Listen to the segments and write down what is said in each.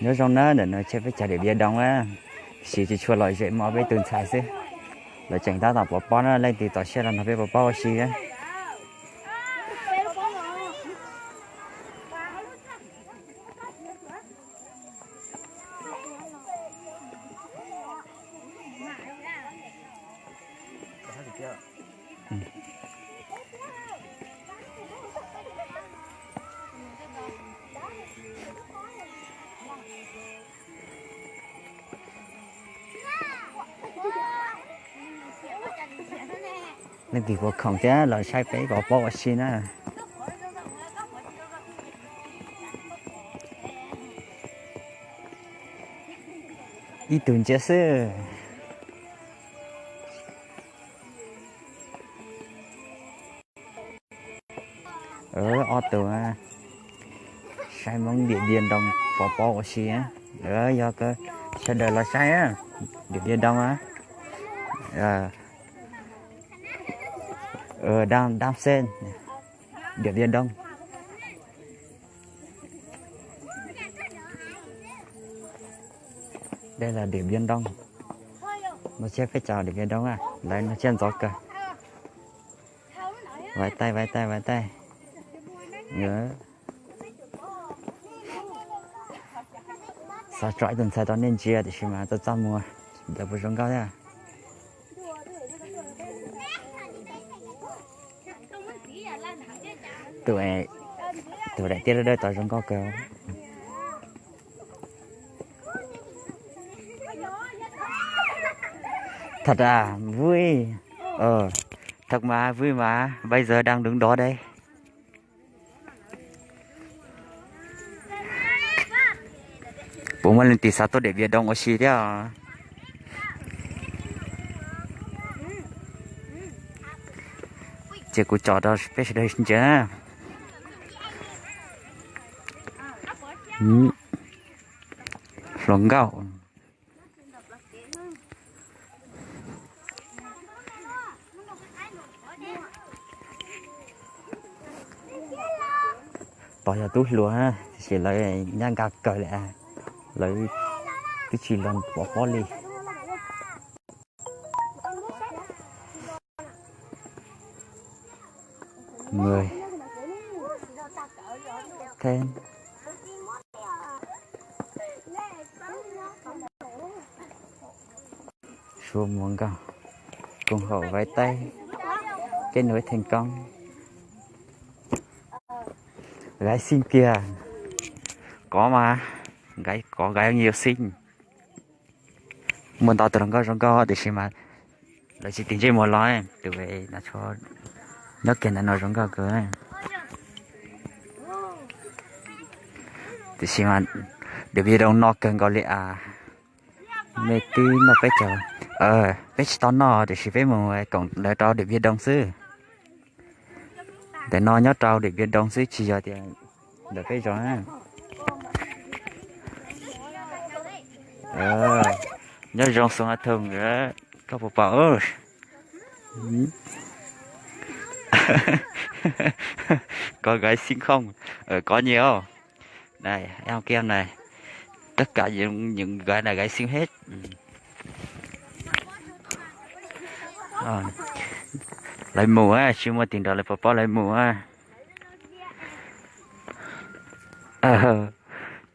Nyob zoo na, ntawm no ces peb cov Diam Npiav Doo na, siv tsis tshua lom zem, muaj ob peb tus ntxhais xwb. Lawv tseem tab tom pov pob na, leej twg txaus siab los nrog peb pov pob ua si na. Leej twg puas khoom thiab los saib peb pov pob ua si na. Ib tug ntsia xwb. Ob tug saib Hmoob Diam Npiav Doo pov pob ua si. Yog sawv daws los saib Diam Npiav Doo. Đang, đang xem Diam Npiav Doo. Đây là Điện Biên Đông. No thiab peb cov Điện Biên Đông, lawv no thiab ntxov kawg. Vẫy tay, vẫy tay, vẫy tay. Xav tso ib tug ntxhais rau nej ntsia tiam sis mas txaj txaj muag, lawv puas zoo nkauj thiab. Tus, tus daim tiab dawb dawb tod zoo nkauj kawg. Thật à, vui. Ờ, thật mà vui mà, bây giờ đang đứng đó đây. Puas muaj leej twg xav tuaj Diam Npiav Doo ua si thiab? Ces kuv tso rau peb sawv daws ntsia na. Hluas nkauj. Tod yog tub hluas, tiam sis lawv nyab nkag kawg li, lawv twb tsis los pov pob li. Suav Muas Nkauj, koom haum vaiv taib, kết nối thành công. Gái xinh kìa. Có mà, gái, có gái nhiều xinh. Muaj ntau tus hluas nkauj zoo nkauj tiam sis mas lawv tsis tig ntsej muag los, tus nyob kiag ntawm no zoo nkauj kawg. Tiam sis mas Điện Biên Đông no kawg nkaus li as. Nej twb noj peb caug, peb tsis tau noj tiam sis peb mus koom lawv rau Điện Biên Đông xwb. Ntawm no nyob rau Điện Biên Đông xwb tsis yog tias ntawm peb zos na. Nyob zoo Xuv Has Thoom, koj puas pom? Có gái xinh không? Có nhiều. Này, em kia này. Tất cả những, những gái này gái xinh hết. Lawv mus, tsis muaj tus nrog lawv pov pob lawv mus.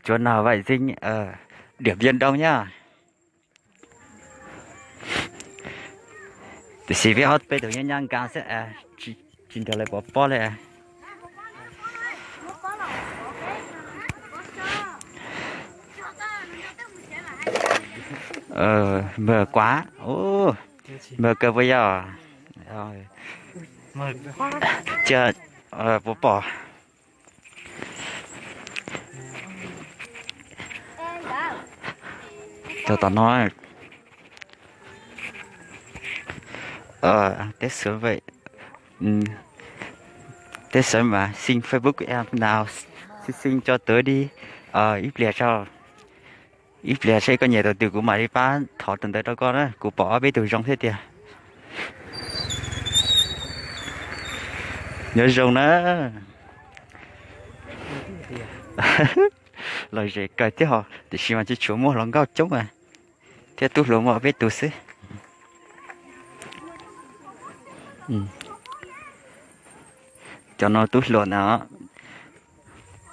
Chúa nào vậy xinh? Điểm viên đông nhá. Tiam sis peb ob peb tus nyob nyob nkaus xwb, tsis nrog lawv pov pob li. Mờ quá, mờ kawg puas yog? Cia, puas pom? Cov tom no, teb xwv, teb xwv mas xin Facebook em nào, xin xin cho tớ đi. Ib pliag, ib pliag seb koj nyiam tus twg kuv mam li pab thov tus ntawd rau koj na, kuv pom ob peb tus zoo thiab tiag. Nyob zoo na. Lom zem kawg thiab ho, tiam sis mas tsis tshua muaj hluas nkauj coob, thiab tub hluas muaj peb tus xwb. Cov no tub hluas na,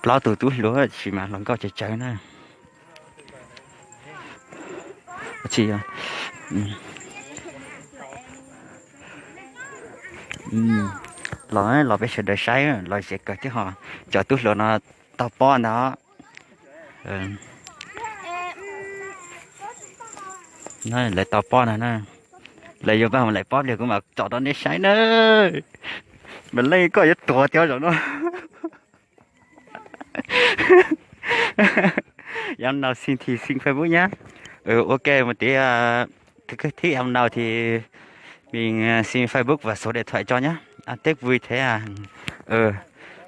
plaub tus tub hluas, tiam sis mas hluas nkauj tsawg tsawg na. Los, los peb sawv daws saib, lom zem kawg thiab ho, cov tub hluas no tau pob ntag. Lawv tau pob no na, lawv yuav pab mus laim pob pliag kuv mam tsom rau nej saib na. Mas leej koj yuav tuag thiab zaum no. Em nào xin thì xin Facebook nhá. Ừ, ok, một tí, à, cứ, cứ thích em nào thì mình, à, xin Facebook và số điện thoại cho nhá. À, Tết vui thế à? Ừ,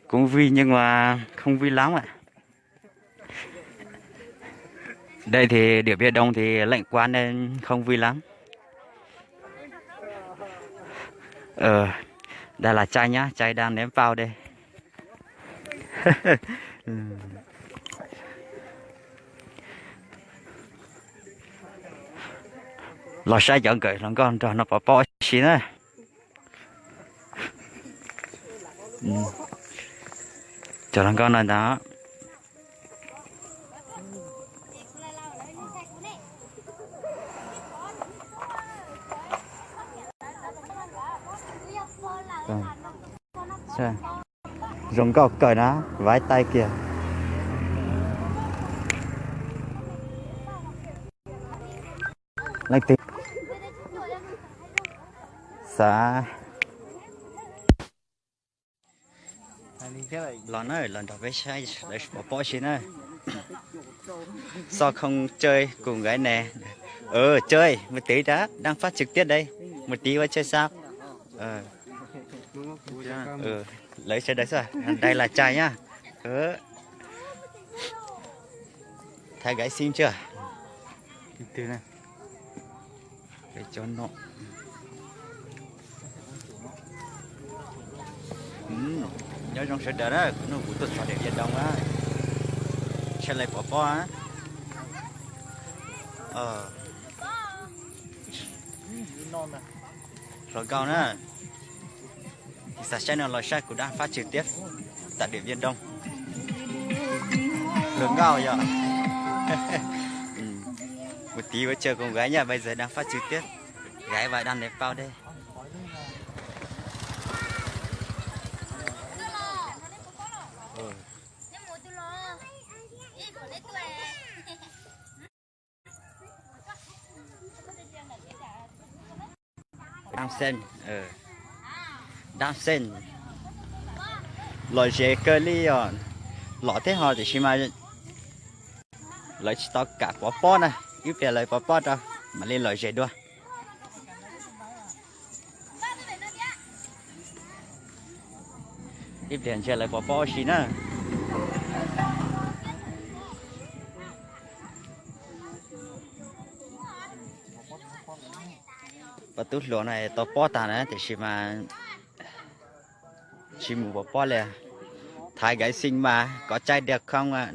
cũng vui nhưng mà không vui lắm ạ. Đây thì Điện Biên Đông thì lạnh quá nên không vui lắm. Ờ, đây là trai nhá, trai đang ném pháo đây. Los saib cov nkawm hluas nkauj nrog no pov pob si na. Cov hluas nkauj no ntag. Zoo nkauj kawg na, vaiv taij kiag. Leej twg xav los na, los nrog peb saib lawv pov pob si na. Sao không chơi cùng gái nè? Ờ, chơi, một tí đã, đang phát trực tiếp đây. Một tí qua chơi sao? Ờ. Ờ, lawv sawv daws xwb, đây là trai nhá. Ờ. Thấy gái xinh chưa? Cái chỗ nọ. Nyob zoo sawv daws na, kuv hnub kuv tuaj txog Điện Biên Đông na, saib lawv pov pob na. Hluas nkauj na, xav saib no los saib, kuv đang phát trực tiếp tại Điện Biên Đông. Hluas nkauj yog. Một tí qua chơi cùng gái nha, bây giờ đang phát trực tiếp. Gái và đang ném pháo đây. Đang xem, đang xem. Lom zem kawg li os. Los thiab ho tiam sis mas lawv tsis tau kam pov pob na. Ib pliag lawv pov pob rau mam li lom zem dua. Ib pliag ntshe lawv pov pob si na. Pab tub hluas no tau pob tag na tiam sis mas tsis mus pov pob li. Thấy gái xinh mà có trai đẹp không ạ?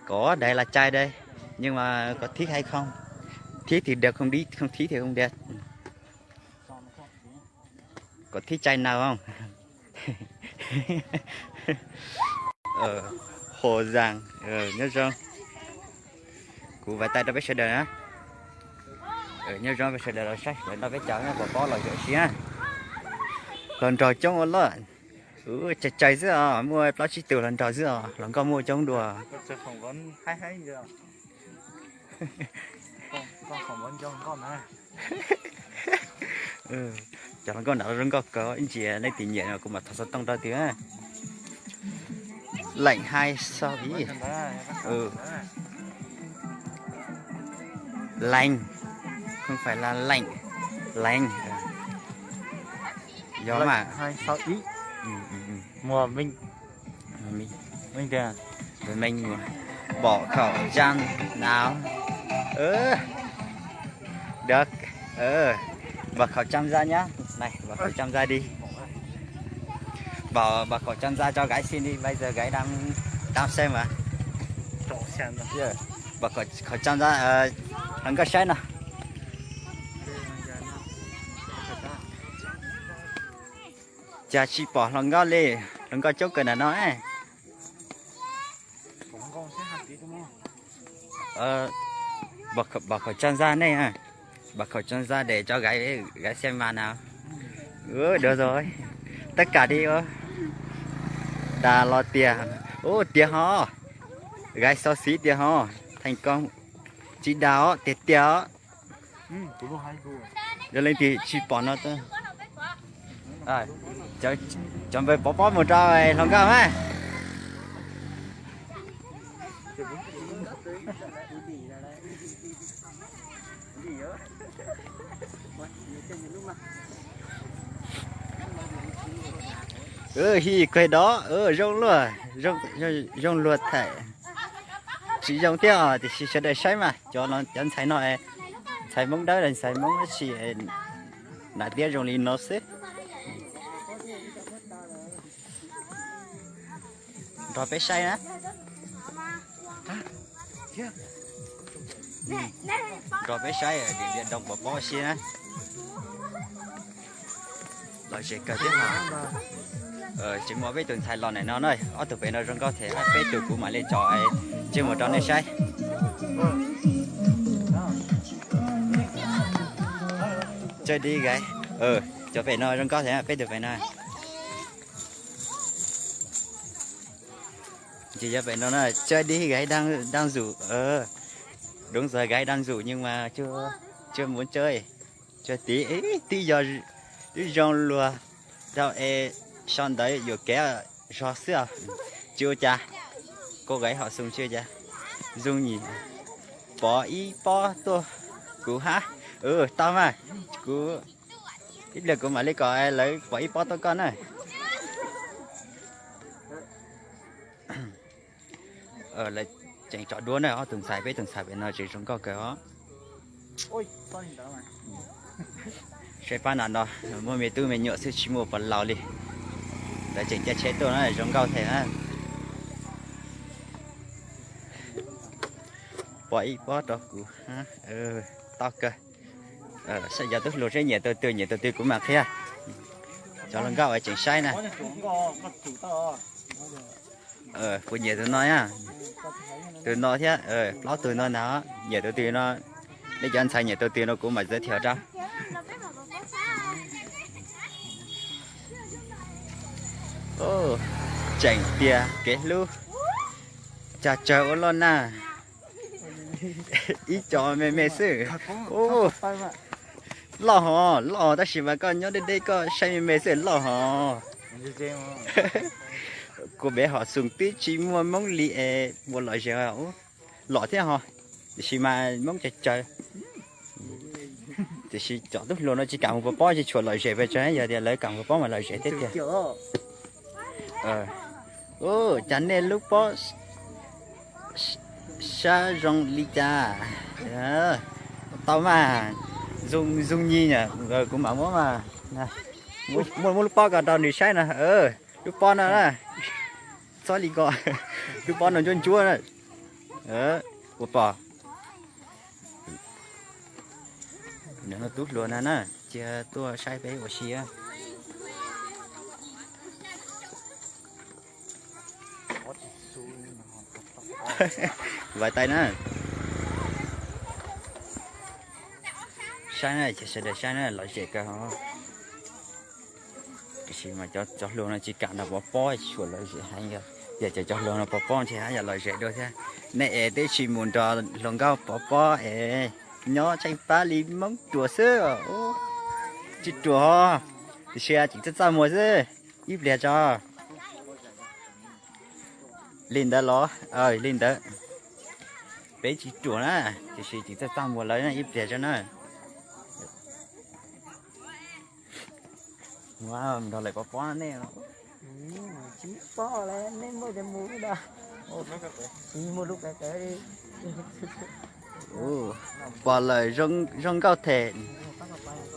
Có, đấy là trai đây. Nhưng mà có thích hay không? Thích thì được, không đi, không thích thì không đi. Có thích trai nào không? Hồ Giang, nyob zoo. Kuv vaiv taij rau peb sawv daws na. Nyob zoo peb sawv daws los saib lawv nrog peb cov pov pob los zem si na. Hluas nraug coob ua luaj. Ua tsawg tsawg xwb os, muaj plaub tsib tug hluas nraug xwb os, hluas nkauj muaj coob dua. Cov hluas nkauj nrad zoo nkauj kawg, ib ntsis leej twg nyiam no kuv mam thov xov tooj rau tiag. Lạnh hay sao ý? Lành. Không phải là lạnh. Lành. Gió mà. Mùa Minh. Mùa Minh. Minh kìa. Mùa Minh mùa. Bỏ khẩu trang nào. Ừ. Được. Ừ. Bỏ khẩu trang ra nhá. Này, bỏ khẩu trang ra đi. Bỏ, bỏ khẩu trang ra cho gái xin đi. Bây giờ gái đang, đang xem mà. Pom qhov tsav ntxa hluas nkauj saib no. Cas tsis pom hluas nkauj li, hluas nkauj coob kawg nram no. Pom khaum tsav ntxa nej, pom khaum tsav ntxa de cov gaiv, gaiv xia mas na. Ua dua zog, tab kam di. Dag los tiag, ua tiag ho, gaiv xov xis tiag ho, theej koob tsis dag os, tiag tiag os. Yog leej twg tsis pom no, cov npawg pov pob mus rau hluas nkauj mas. Hij kawg dov, zoo luag, zoo luag tham. Tsis zoo thiab tiam sis sawv daws saib mas, cov, cov ntxhais no, ntxhais Hmoob dawb los ntxhais Hmoob dab tsi, nam tiab zoo li no xwb. Nrog peb saib na. Nrog peb saib, diam doo pov pob si na. Lom zem kawg thiab no. Tsis muaj peb tus ntxhais los ntawm no na, ob tug pem no zoo nkauj thiab, peb tus kuv mam li tso tsij mus rau nej saib. Tsawg dib gaiv, cov pem no zoo nkauj thiab, peb tus pem no. Ces yog pem no na, tsawg dib gaiv đang, đang rủ, đúng giờ gaiv đang rủ nhưng mà chưa, chưa muốn chơi. Tsawg dib, twb yog, twb zoo luag rau es sau ntawv yuam kev zog xwb os. Tsis ua cas, cô gái họ Sùng chưa vậy? Dung Nhị, pov ib pob tuaj kuv hab. Tau mas, kuv ib pliag kuv mam li kom lawv pov ib pob tuaj koj na. Lawv tseem tso duab na, ob tug ntxhais, peb tug ntxhais pem no tseem zoo nkauj kawg os. Saib pab no no, muaj me tub me nyuam xwb tsis muaj pog laus li. Lawv tseem caij tsheb tuaj na, zoo nkauj thiab na. Pov ib pob rau kuv, tau kawg. Saib cov tub hluas seb nyiam tus twg, nyiam tus twg kuv mam qhia. Cov hluas nkauj tseem saib na. Kuv nyiam tus no, tus no thiab, plaub tug no na, nyiam tus twg no, nej cov ntxhais nyiam tus twg no kuv mam giới thiệu rau. Tseem tiag kev hlub, cas tsawg ua luaj na. Ib co me me xwb. Loj hos, loj hos, tab sis mas koj nyob deb deb koj saib me me xwb loj hos. Kuv pem hom Xum twb tsis muaj Hmoob li es ua lom zem, lom thiab hos, tiam sis mas Hmoob cawv cawv. Tiam sis cov tub hluas no tsis kam mus pov pob, tsis tshua lom zem pes tsawg, yog tias lawv kam mus pov pob mas lom zem thiab tiag. Cas nej lub pob sab zoo li cas? Tau mas, Dung Nyi, kuv mam muab mas, muab lub pob ko rau nws saib no. Lub pob no na, txhob li ko, lub pob no ntsuab ntsuab na. Ua pom, nws tub hluas na na, cia tuaj saib peb ua si. Vais tais na. Saib na, ces sawv daws saib na, lom zem kawg hos. Tiam sis mas cov, cov hluas no tsis kam nrog pov pob, tsis tshua lom zem heev. Yog, yog cov, cov hluas no pov pob ntshe haj yam lom zem dua thiab. Nej es twb tsis mus nrog hluas nkauj pov pob es nyob tshaib plab li Hmoob ruam xwb. Tsis ruam hos, tiam sis tseem txaj txaj muag xwb. Ib pliag tso. Li ntawd los, li ntawd. Peb tsis ruam na, tiam sis tseem txaj txaj muag lawm, ib pliag tso na. Nrog lawv pov pob nej. Pom lawm zoo, zoo nkauj thiab,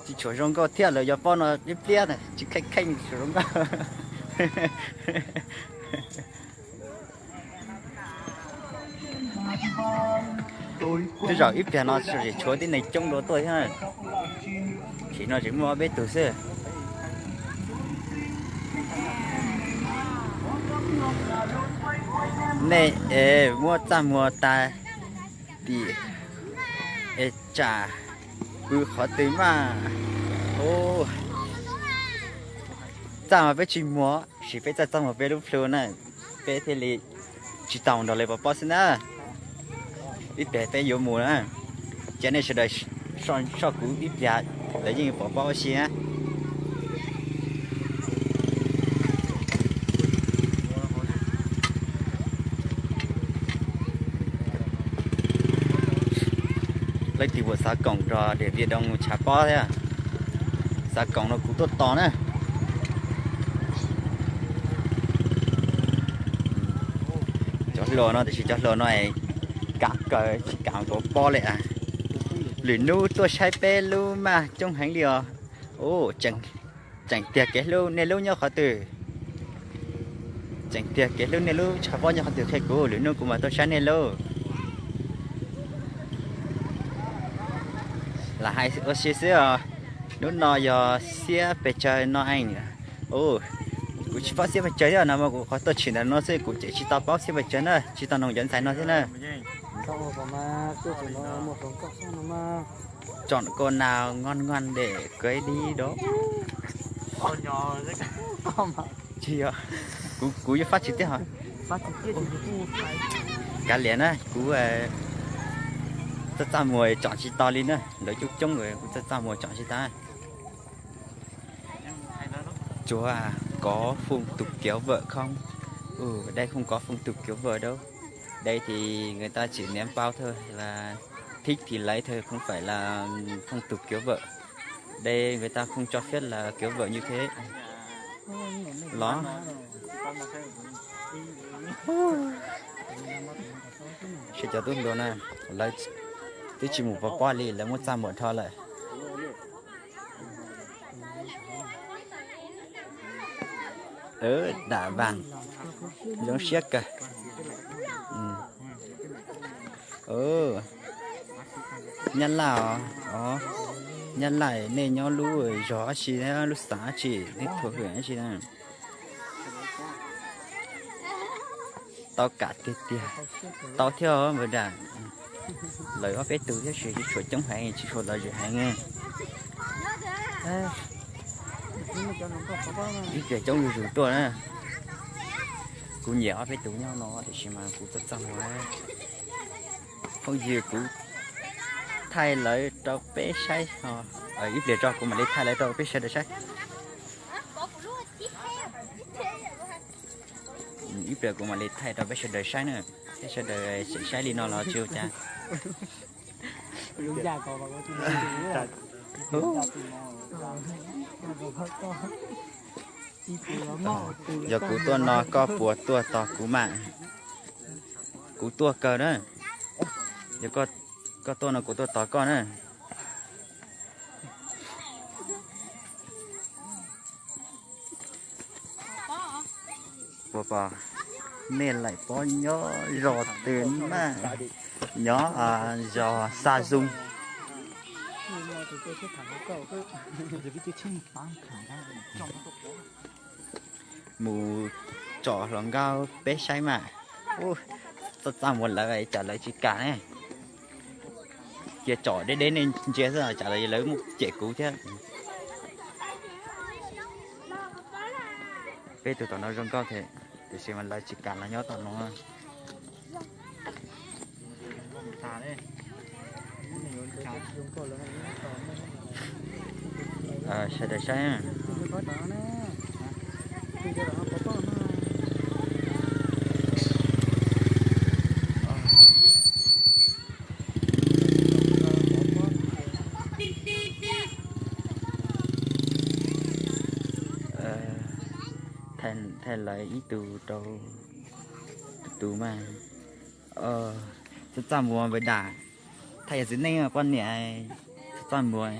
tsis tshua zoo nkauj thiab, lawv yuav pob no ib pliag na, tsis kheej kheej tshua zoo nkauj. Tej zaum ib pliag no tseem tshuav tib neeg coob dua tuaj thiab. Tsis no tseem muaj ob peb tug xwb. Nej es muab txaj muag tas tim es tsam pw qhov twg mas. Txaj mas peb tsis muag, sis peb txaj txaj muag peb lub plhu na, peb thiaj li tsis tau nrog lawv pov pob xwb na. Ib pliag peb yuav mus na, cia nej sawv daws soj kuv ib pliag, lawv yeej pov pob ua si na. Leej twg puas xav koom nrog Diam Vias Doo tshav pob thiab, xav koom no kuv tuaj tos na. Cov hluas no tiam sis cov hluas no kav kawg tsis kam pov pob li. Lwm hnub tuaj saib peb lub maj coob heev li os. Tseem tiag kev hlub nej lub nyob qhov twg? Tseem tiag kev hlub nej lub tshav pob nyob qhov twg qhia kuv, lwm hnub kuv mam tuaj saib nej lub. Lam hais ua si xwb os. Hnub no yog xiab pes tsawg no eej. Kuv tsis paub xiab pes tsawg thiab no mas kuv qhov tuaj tshwm ntawm no xwb kuv ces tsis tau paub xiab pes tsawg na, tsis tau noog cov ntxhais no thiab na. Tsom koj nas ngon ngon để cưới đi đó. Tsis yog, kuv yuav fab tswv tiag hos. Kav liam na, kuv txaj txaj muag tsom tsis tau li na, lawv coob coob kuv txaj txaj muag tsom tsis tau. Chùa có phong tục kéo vợ không? Ù, đây không có phong tục kéo vợ đâu. Đây thì người ta chỉ ném bao thôi, là thích thì lấy thôi, không phải là phong tục kéo vợ. Đây người ta không cho phép là kéo vợ như thế. Los. Saib cov tub hluas na, lawv twb tsis mus pov pob li, lawv muab txaj muag dhau lawm. Dam vam, zoo siab kawg. Nyab Laj os, Nyab Laj nej nyob lub zog dab tsi, lub xeev dab tsi, nej thuam hwm dab tsi na? Tau kam tiag tiag, tau thiab npawg dam. Lawv ob peb tug thiab tsis tshuav coob heev, tsis tshuav lawv zim heev. Ib pliag coob zuj zus tuaj na. Kuv nyiam ob peb tug nyob no tiam sis mas kuv txaj txaj muag. Phooj ywg, kuv thaij lawv rau peb saib, ib pliag tso kuv mam li thaij lawv rau peb sawv daws saib. Ib pliag kuv mam li thaij rau peb sawv daws saib na. Peb sawv daws saib li no los tsis ua cas. Yog kuv tuaj no koj puas tuaj tos kuv mas? Kuv tuaj kawg na. Yog koj tuaj no kuv tuaj tos koj na. Puas pom, nej laim pob nyob zos twg mas? Nyob zos Xa Zoo. Mus tsom hluas nkauj peb saib mas. Txaj txaj muag lawv cas lawv tsis kam ne. Cia tsom deb deb nej ntsia xwb cas lawv muab cem kuv thiab. Peb tus tom no zoo nkauj thiab, tiam sis mas lawv tsis kam los nyob tom no. Sawv daws saib. Thaij lawv ib tug rau tus mas. Txaj txaj muag npawg dam. Thaij yog txiv neej poj niam txaj txaj muag.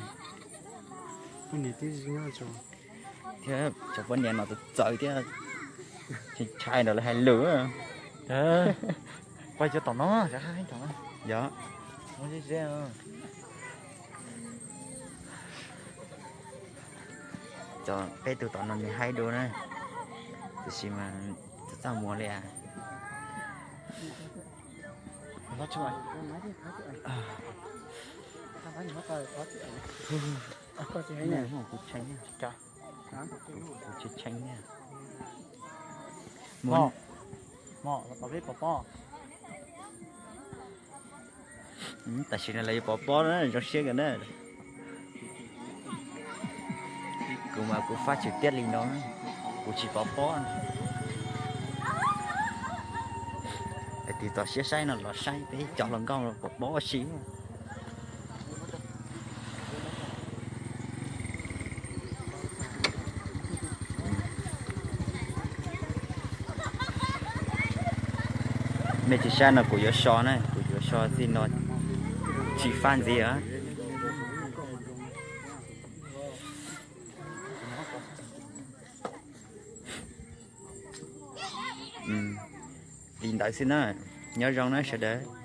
Thiab cov poj niam no txawv txawv thiab, ntshai nrog lawv hais lus. Pais cov tom no, yog, peb tug tom no nws haib dua na, tiam sis mas txaj muag li. Kuv tshee, kuv tshee. Tam sim no lawv yuav pov pob na, zoo siab kawg na. Kuv mas kuv fab tshwm tiab li no, kuv tsis pov pob. Hais tias txaus siab saib no los saib peb cov hluas nkauj pov pob si. Nej tsis saib no kuv yuav so na, kuv yuav so txij no tsis fab ntxiv os. Li ntawd xwb na, nyob zoo na sawv daws.